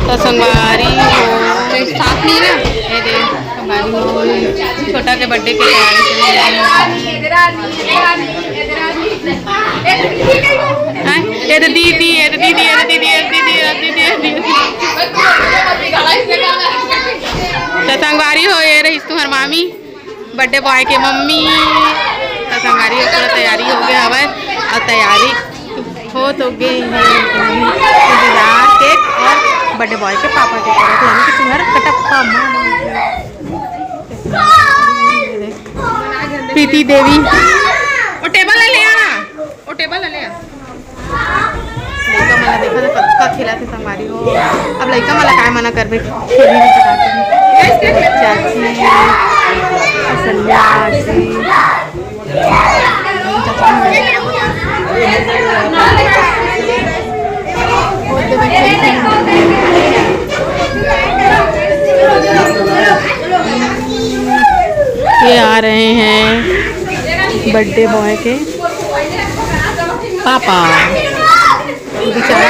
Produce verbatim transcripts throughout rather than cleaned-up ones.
तो संगवारी हो, तो साथ में ना, ये दे, संगवारी हो, छोटा के बर्थडे के तैयारी चल रही है। हाँ, ये तो दीदी, ये तो दीदी, ये तो दीदी, ये तो दीदी, ये तो दीदी, ये तो दीदी। तो संगवारी हो, ये रही तुम्हार मामी। बर्थडे बॉय के मम्मी। तो संगवारी हो, पूरा तैयारी हो गया हवय और तैयारी हो तो गई है। इंतजार केक और बर्थडे बॉय के पापा के करत हे, यानी कि तुम्हारा कटप्पा मामा। प्रीति देवी, वो टेबल ले ले आना, वो टेबल ले ले आ। लइका मन ला देखा ना, कतका खेलत हे संगवारी हो। अब लइका मन ला काय मना करबे, खेलही नहीं सकत हे। चाची, असल्या जी। ये आ रहे हैं बर्थडे बॉय के पापा। बेचारा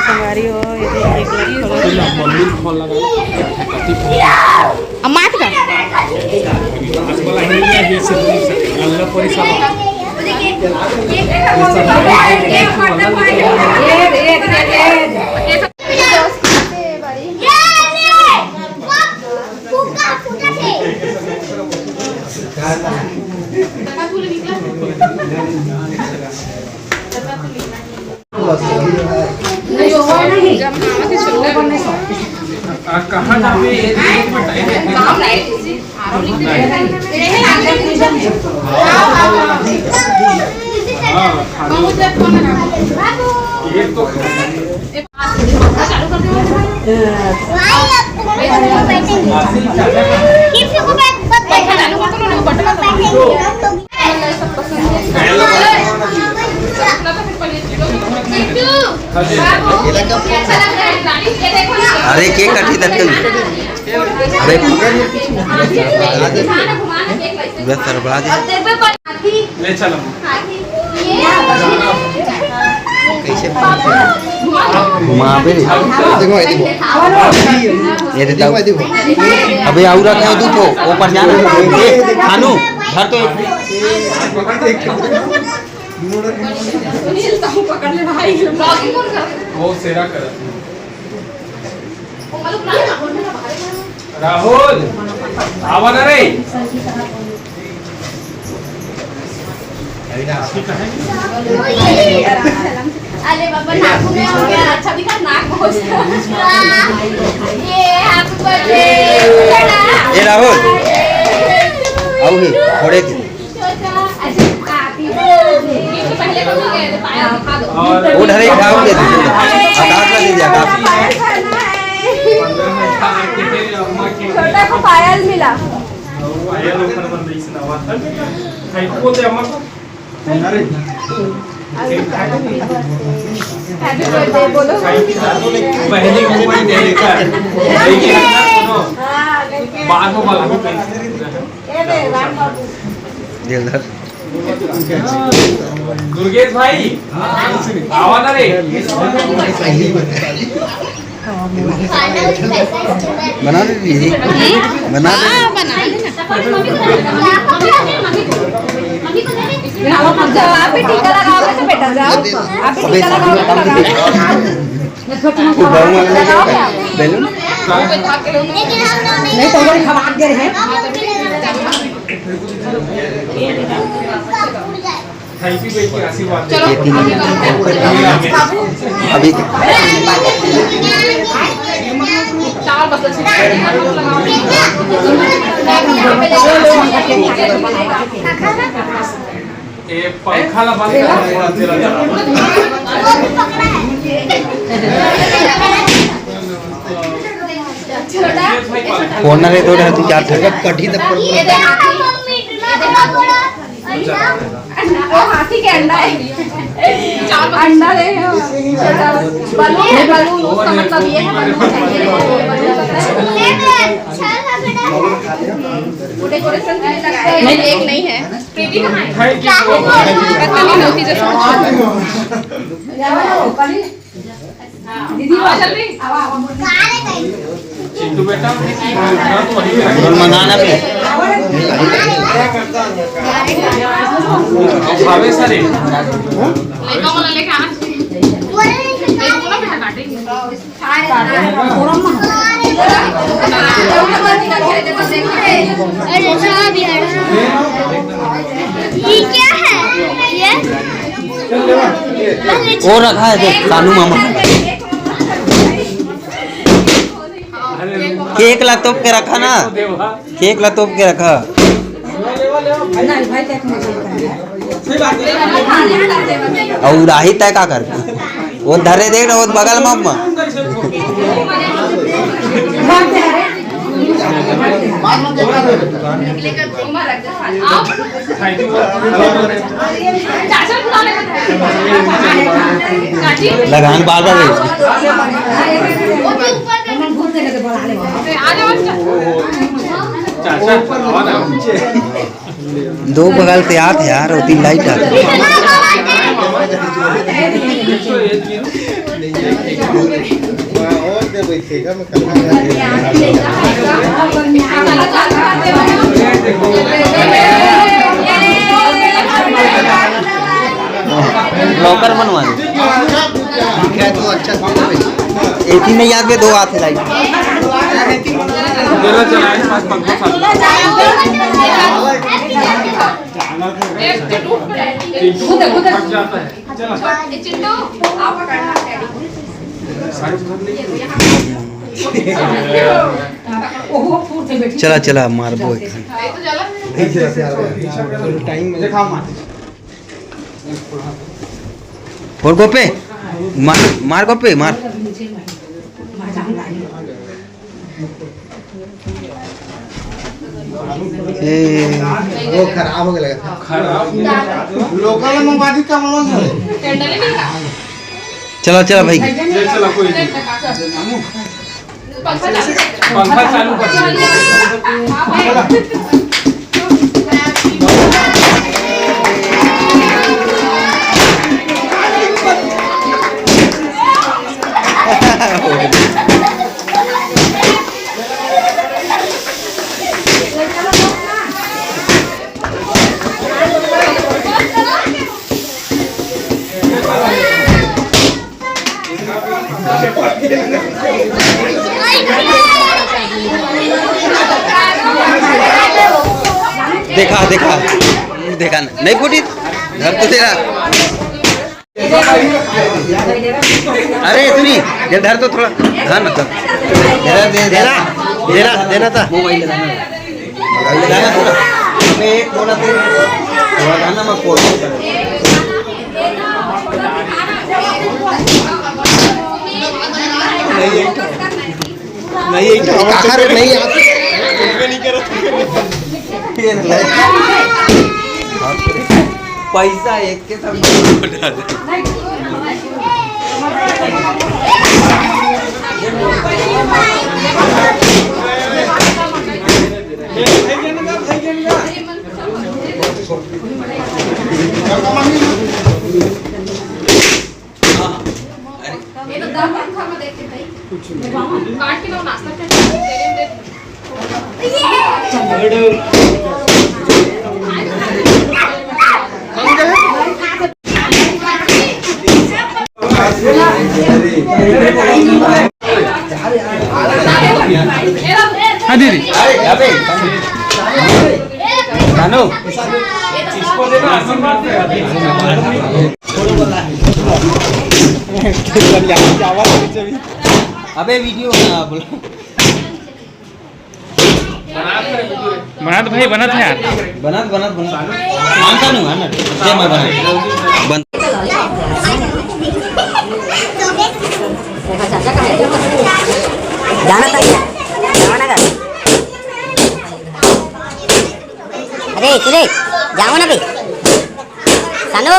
संगवारी हो, ये देख, एक लाख करोड़। मम्मी फोन लगा। अब मात का? कहाँ जाबे? ये तो एक मिनट time है। हाँ, खाना। ये तो खाना। अरे, केक काटी तक के। अरे, पूरा सरबड़ा दे। ले चल अम्मा। कैसे घुमाबे रे? देखो, ये देखो। ये दे देखो, ये देखो। अबे, आऊ रखे हो तू तो, ऊपर जाना। ए, खानू, घर तो एक। सुनील, ताऊ पकड़ ले भाई। Vlogging कौन कर रहा है? वो सेरा कर। राहुल, आवा ना रे। अरे बाबा, नाक में हो गया। अच्छा दिखा, नाक बहुत। ये happy birthday। ए राहुल, आओ ही, थोड़े दिन। वो ढरे उठाओ के दीजिए। आकाश का दीजिए, आकाश। छोटा को पायल मिला। Happy birthday बोलो। पहले को कोई नहीं देखा है। लेकिन सुनो, बाद में वाला भी। दिलदार। दुर्गेश भाई, आवा ना रे। बना ले दीदी, बना ले। हाँ, बना लेना। जाओ, आप भी टीका लगाओगे तो बेटा जाओ, आप भी टीका लगाओगे तो लगाओ। वो बाबू वाला लेके आओ क्या? बैलून? नहीं तो उधर खवात दे रहे हैं। ये तीन अभी ये पंखा ला बंद कर, थोड़ा तेल आ जा। फोन ना ले तो रहा तू चार ठे। कटी तक पर। वो हाथी के अंडा है। अंडा दे हैं। बलून है, बलून, उसका मतलब ये है, बलून है। वो डेकोरेशन के लिए लगाया है, एक नहीं है। बेबी कहाँ है? क्या है वो? पता नहीं, नोटी जैसा कुछ। दीदी, आओ जल्दी। चिंटू बेटा, मंगाना भी। भावे सारे। लड़का वाला लेके आना चाहिए। ये दोनों भी हटा देंगे। अरे, चाबी हटा। ये क्या है? ये? वो रखा है, देख, कानू मामा। केक ला तोप के रखा ना, केक ला तोप के रखा। अउ राही तय का कर, वो धरे देख ना, वो बगल में अम्मा। लगान बार बार। दो बगल से आत हे यार, ओती लाइट आत। लॉकर बनवा दे। दिख रहा है तो अच्छा। एक ही नहीं, याद में दो आत हे लाइट। चला, चला, मारबो एक। फोड़ गोपे, मार, मार गोपे, मार। ए। वो खराब हो गया। खराब। लोकल मोबाइल का मतलब है। चला, चला भाई। चला, कोई नहीं। पंखा चालू कर। देखा, देखा, देखा ना। नहीं फूटी, धर तो तेरा। अरे सुनी, ये धर तो थोड़ा, हाँ ना, धर। देना, देना, देना, देना था। मोबाइल देना। अबे एक बोला थे, थोड़ा गाना मत बोल। नहीं, एक तो आखिर नहीं आते। पैसा एक के सब। ये तो दस पंखा में देख के भाई। काट के लो, नाश्ता कर। हाँ दीदी। कानू। अबे वीडियो बना बोल। बनात भाई, बनात हे यार। बनात, बनात, बनात। मांगता नहीं है ना। जय मां बना। बन। जाना था। जाना था। अरे सुरेश, जाओ ना बे। सानू।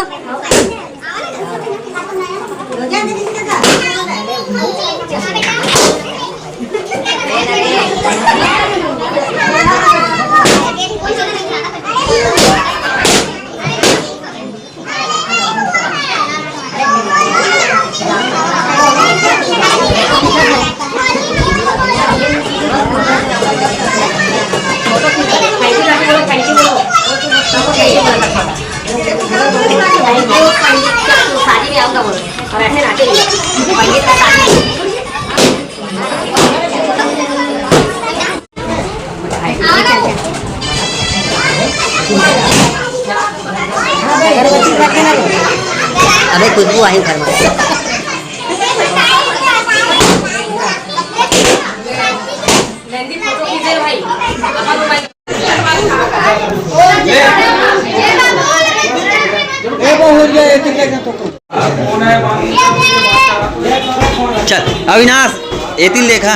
अबे खुशबू आई घर में। चल अविनाश, एतिल देखा।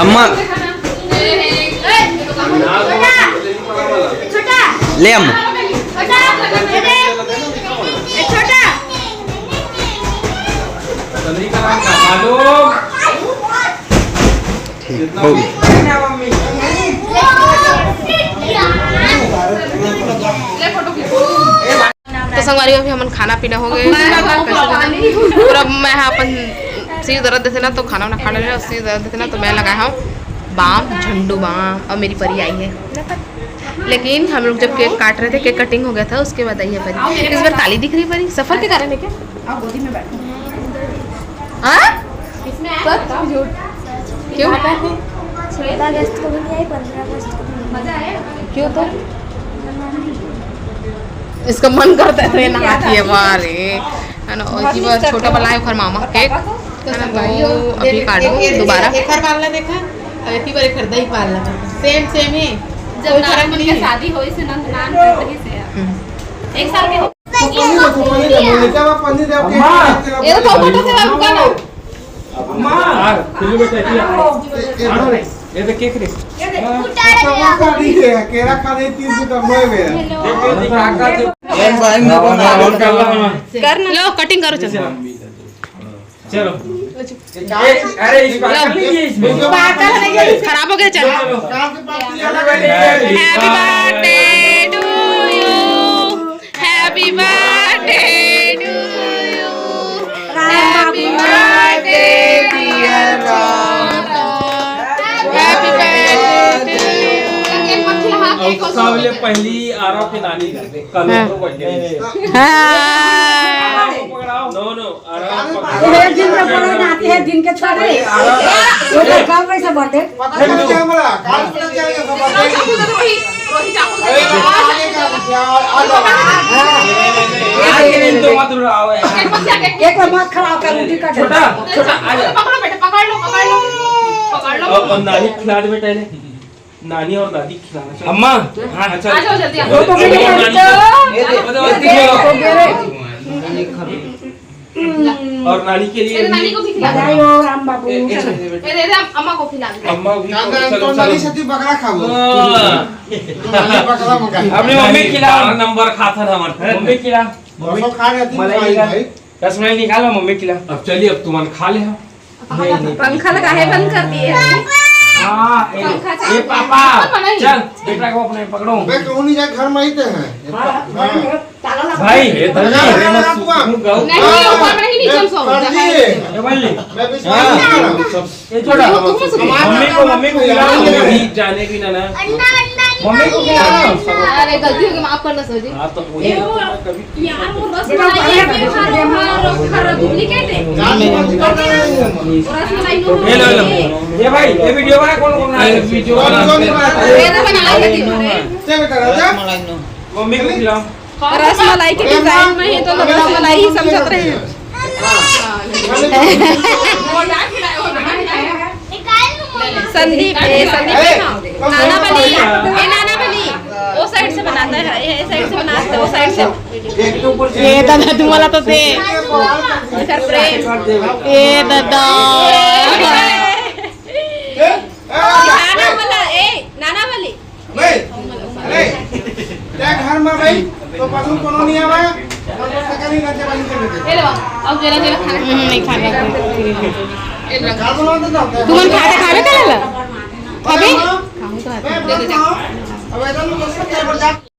अम्मा। ले अम्मा। ठीक, हो गया। तो संगवारी, अभी हमन खाना पीना हो गए। पूरा मैं हा अपन सिर दर्द देथे ना, तो खाना वाना खा ले रहे, सिर दर्द देथे ना, तो मैं लगाए हूँ बाम, झंडू बाम, और मेरी परी आई है। लेकिन हम लोग जब केक काट रहे थे, केक कटिंग हो गया था, उसके बाद आई है परी। इस बार काली दिख रही परी, सफर के कारण है क्या? हाँ? सच? झूठ? क्यों? चौदह अगस्त को भी नहीं आई, पन्द्रह अगस्त को भी नहीं आई। क्यों तो? इसका मन करता है तो ये नहाती है, वाह रे। है ना, और इसी बार छोटा वाला है ओखर मामा केक, है ना, तो अभी काटो दोबारा। एक बार वाला देखा, और इसी बार एक बार दही वाला। सेम, सेम है। जब कोई फर्क नारायण नहीं के है। शादी होई से नंद नान के वही से है। हम्म। एक साल के हो। पन्नी देखो, पन्नी देखो, लइका बा, पन्नी देखो, अम्मा। ये तो फोटो से रुका ना। अम्मा। आ, फिर बेटा, ये। ए, ए, आ, ये देख, केक रे। ये देख, हाँ, फुटा रहे सब हैं। खा रही है, केरा खा रही, तीन दिन का मैं में है। हेलो। देख, देख, देख, काका थे। एक बार में बना कर लो। कर ना। लो, कटिंग करो, चलो। चलो। ए, अरे, sparkle नहीं है इसमें। Sparkle नहीं है। खराब हो गया, चल। चलो। Happy birthday to you. Happy birthday to you. Happy birthday, dear Ram. Happy birthday to you. सबले पहली आरव के नानी कल हाँ। हाँ। No, no। एक दिन में बड़ा नाती है, दिन के छोड़ रही। वो तो कम पैसा बांटे। पता चल गया हमारा, काल पता चल गया सब बांटे। अरे, आगे का क्या, आ जाओ। आगे नहीं तो मत उड़ाओ यार। एक बार मत खराब कर, उल्टी कर दे। छोटा, छोटा, आ जा। पकड़ो बेटा, पकड़ लो, पकड़ लो, पकड़ लो। अब नानी खिला दे बेटा इन्हें। नानी और दादी खिलाना चाहते हैं। अम्मा, हाँ, अच्छा। आ जाओ जल्दी, आ जाओ। वो तो मेरी ये दे। और नानी के लिए अरे, नानी को भी खिला दो। बधाई हो राम बाबू। ए, ए, ए, दे दे, अम्मा को खिला दो। अम्मा भी नानी, चलो, तो चलो। नानी से तू बकरा खाओ। हाँ। नानी बकरा मंगा। अपने मम्मी खिला। बारह नंबर खाता था हमारे। मम्मी खिला। मम्मी खा रहे थे मलाई भाई, निकाल। भाई। रसमलाई निकालो, मम्मी खिला। अब चलिए, अब तुमन खा ले हम। पंखा लगा है, बंद कर दिए हैं। हाँ, ए, पंखा ए, चालू पापा, है। चल, बेटा को अपने पकड़ो। मैं कहूँ नहीं जाए, घर में ही तो है। हाँ, हाँ। ताला लगा। भाई, ए, ताला लगा, लगा, लगा। नहीं, ऊपर में नहीं, नीचे में सो। कर दिए। ए, भाई। मैं विश्वास नहीं कर रहा हूँ। ए, छोटा। मम्मी को, मम्मी को खिला। मम्मी जाने भी ना, ना। मम्मी को खिला। अरे, गलती हो गई, माफ कर दो सर जी। हाँ, तो वही। ए, वो, यार, वो रसमलाई है, बेटा, हमारा, हमारा डुप्लीकेट है। रसमलाई नो। ये लो, लो। ये भाई, ये वीडियो बना, कौन, कौन बना रहे? वीडियो बना। ये तो बना रहे थे। चल बेटा, राजा। मम्मी को खिलाओ। रसमलाई के डिजाइन में ही तो लोग रसमलाई ही समझत रहे हैं। संदीप, ए, संदीप, ए, देखा? नाना बली, ए, नाना बली, वो साइड से बनाता है, ये साइड से बनाता है, वो साइड से। ये दादा, तुम्हाला तो ते. ए दादा. नाना मला, ए, नाना बली. तैं घर में भाई, तो पसंद कोनो नहीं आवे, मोटरसाइकिल ही रखे बनी कर दे। ये लो, अब जरा जरा खाना। हम्म, नहीं खाना। ये लो। तुमन खाते खावे चला ला? खावे? खाऊं तो आता। दे दे जा। अब ऐसा लोग सब तेरे पर जा।